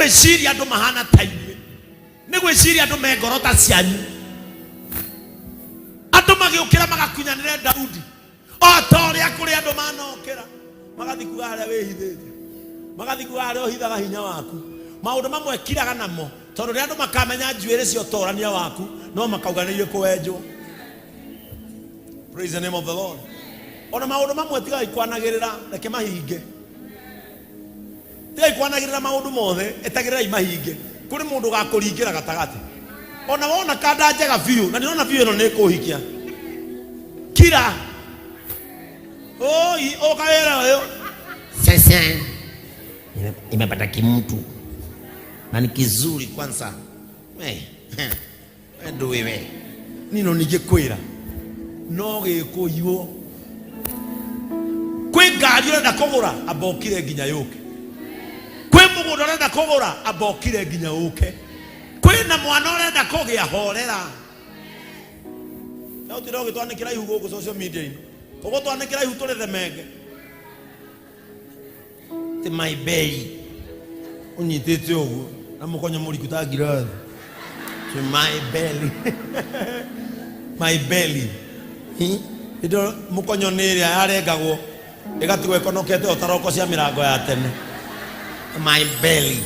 Gwĩciria andũ mahana ta inyuĩ, nĩ gwĩciria andũ me ngoro ta cianyu. Andũ magĩũkĩra magakunyanĩre Daudi o ta ũrĩa kũrĩ andũ manokĩra magathiĩ kuga harĩa wĩhithĩte, magathiĩ kuga harĩa ũhithaga hinya waku. Maũndũ mamwe kiraga namo, tondũ rĩrĩa andũ makamenya njuĩrĩ cia ũtorania waku, no makauga nĩ irĩkũ wenjwo. Praise the name of the Lord. Ona maũndũ mamwe tigai kwanagĩrĩra, reke mahinge. Tigai kwanagĩrĩra maũndũ mothe, etagĩrĩrai mahinge. Kũrĩ mũndũ ũgakũringĩra gatagatĩ. Ona wona kanda njega biũ, na ndĩrona biũ ĩno nĩ ĩkũhikia. Kira. Oi, ũka wĩra ũyũ. Sasa nimepata kimtu na ni kizuri kwanza. We, we ndũĩ we. Niĩ no ningĩkwĩra no gĩkũiywo. Kwĩ ngari ũrenda kũgũra, amba ũkire nginya yũke. Kwĩ mũgũnda ũrenda kũgũra, amba ũkire nginya ũke. Kwĩ na mwana ũrenda kũgĩa, horera. No ũtinde ũgĩtwanĩkĩra ihu gũkũ social media-inĩ. Ũgũtwanĩkĩra ihu tũrĩ themenge. Ti my belly. Ũnyitĩte ũguo na mũkonyo mũriku ta ngirathi. To my belly. My belly. Indo mũkonyo nĩ ĩrĩa yarengagwo ĩgatigwo ĩkonokete o ta roko cia mĩrango ya tene. My belly.